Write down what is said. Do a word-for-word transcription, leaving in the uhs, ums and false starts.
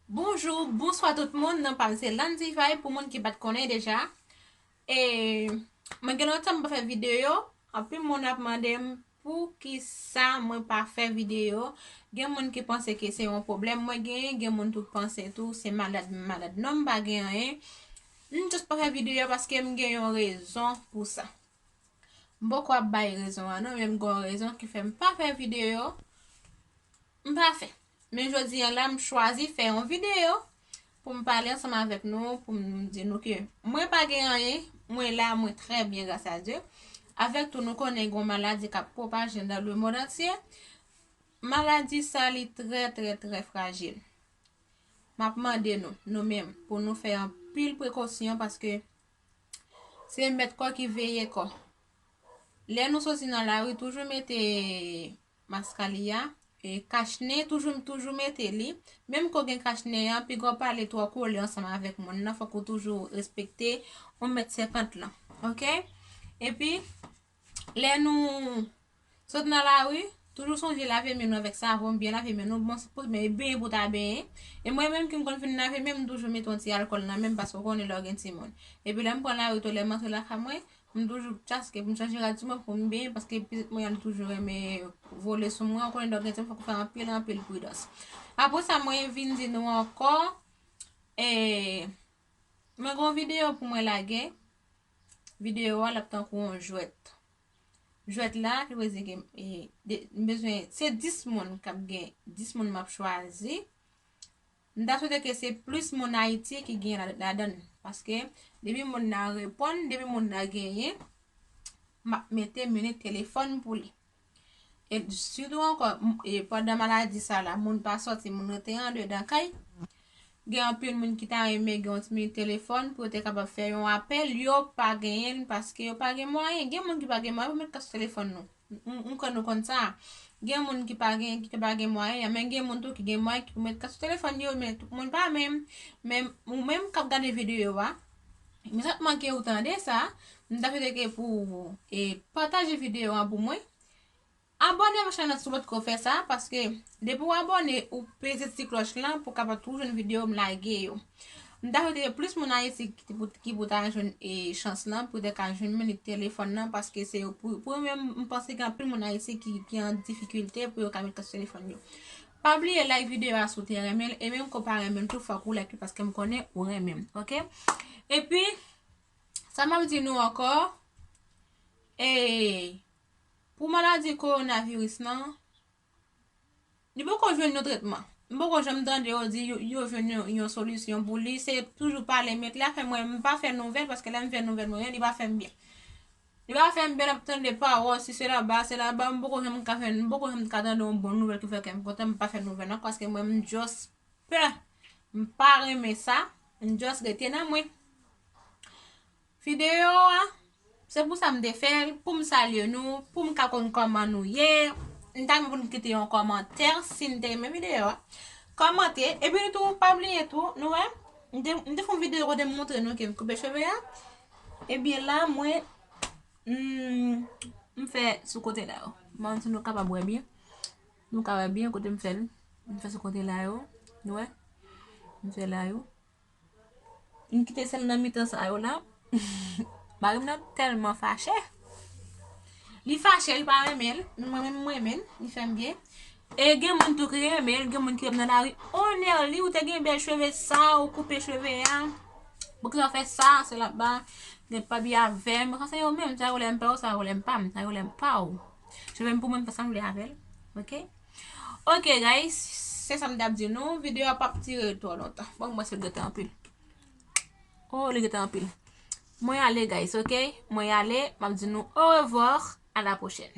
Bonjou, bonswa tout moun, non pa m se Landy Vibe pou moun ki pa t konnen deja. E mwen gen lontan m pa fè videyo, anpil moun ap mande m poukisa mwen pa fè videyo. Gen moun ki panse ke se yon pwoblèm mwen genyen, gen moun tou panse tou se malad m malad. Non, m pa gen anyen. M just pa fè videyo paske m gen yon rezon pou sa. M poko ap bay rezon an non, men m gen yon rezon ki fè m pa fè videyo. M pa fè. Men jodi a la, m chwazi fè yon videyo pou m pale ansanm avèk nou, pou m di nou ke mwen pa gen anyen, mwen la, mwen trè byen, gras a Dye. Avèk tou, nou konnen gen yon maladi k ap pwopaje nan lemond antye. Maladi sa, li trè, trè, trè frajil. M ap mande nou, nou menm, pou nou fè anpil prekosyon paske se mèt kò ki veye kò. Lè nou soti nan lari, toujou mete mask a li a, e kach nen, toujou, toujou mete li. Menm ke w gen kach nen an, piga w pa ale twò kole ansanm avèk moun nan, fòk ou toujou respekte yon mèt senkant lan, oke? Epi, lè nou sot nan lari, toujou sonje lave men nou avèk savon, byen lave men nou, bon, pou, men benyen pou ta benyen. E mwen menm ki m konn fin lave men m, m toujou mete yon ti alkòl nan men m, paske w konnen lè w gen timoun. Epi lè m pran lari tou, lè m antre lakay mwen, m toujou tchaske pou m chanje rad sou mwen pou m benyen, paske pitit mwen an toujou renmen vole sou mwen, w konnen lè w gen timoun, fòk ou fè anpil, anpil pridans. Apre sa, mwen vin di nou ankò, e, mwen gen yon videyo pou mwen lage. Videyo a, l ap tankou yon jwèt. Jwèt la, ki vle di ke, e, de, m bezwen, se dis moun k ap gen, dis moun m ap chwazi. M ta swete ke se plis moun Ayiti ki gen la, ladan l. Paske, depi moun nan reponn, depi moun nan genyen, m ap mete minit telefòn pou li. E sitou ankò, m, e pandan maladi sa la, moun pa sòti, moun rete andedan kay. Gen anpil moun ki ta renmen gen yon ti minit telefòn pou yo te kapab fè yon apèl, yo pa genyen l paske yo pa gen mwayen. Gen moun ki pa gen mwayen pou met kach sou telefòn nou. M, m, m kwè nou konn sa. Gen moun ki pa gen, ki pa gen mwayen, men gen moun tou ki gen mwayen ki pou met kach sou telefòn yo, men tout moun pa menm. Men ou menm k ap gade videyo a, men sa k manke ou tande sa, m ta swete ke pou, e, pataje videyo a pou mwen. Abòne avèk chanèl lan si w potko fè sa, paske depi w abòne, ou peze ti klòch lan pou w kapab toujou jwenn videyo m lage yo. M ta swete plis moun Ayiti ki pou, ki pou ta jwenn, e, chans lan, pou te ka jwenn minit telefòn nan, paske se yo, pou, pou yo menm, m panse gen anpil moun Ayiti ki, ki an difikilte pou yo ka met kach sou telefòn yo. Pa bliye like videyo a si w te renmen l, e menm ke w pa renmen l tou, fòk ou like li, paske m konnen ou renmen m, oke? Epi, sa m ap di nou ankò, e, pou maladi kowonaviris lan, li poko jwenn yon tretman. M poko janm tande yo di yo, yo jwenn yon, yon solisyon pou li. Se toujou pale, men lè fè mwen, m pa fè nouvèl, paske lè m fè nouvèl mwen, li pa fè m byen. Li pa fè m byen, m ap tande pawòl, si se laba, se laba, m poko janm ka fè, m poko janm ka tande yon bon nouvèl ki fè kè m kontan, m pa fè nouvèl ankò, paske mwen, m just pè. M pa renmen sa, m just rete nan mwen. Videyo a, se pou sa m te fè l, pou m salye nou, pou m ka konn kòman nou ye. M ta renmen pou n kite yon kòmantè si n te renmen videyo a. Kòmante, epi nou tou, pa bliye tou, nou wè, m te, m te fè yon videyo kote m montre nou ke m koupe cheve a. Ebyen la, mwen, m, m fè sou kote la yo. Mwen, si nou kapab wè byen. Nou ka wè byen kote m fè l. M fè sou kote la yo. Nou wè? M fè la yo. M kite sèl nan mitan sa yo la. Mari m nan tèlman fache. Li fache, li pa renmen l. Men mwen menm, mwen renmen l. Li fè m byen. E gen moun tou ki renmen l, gen moun ki wè m nan lari. Onè li, ou te gen bèl cheve sa, ou koupe cheve a. Poukisa w fè sa, se laba. Gen pa byen avè m. Sa se yo menm, sa yo lè m pa w, sa yo lè m pa m, sa yo lè m pa w. Cheve m pou mwen, m fè sa m vle avè l. Oke? Ok, guys, se sa m t ap di nou. Videyo a p ap dire twò lontan. Bon, mwen se l gentan anpil. Oh, li gentan anpil. Mwen ale, guys, ok? Mwen ale, m ap di nou au revoir, à la prochaine.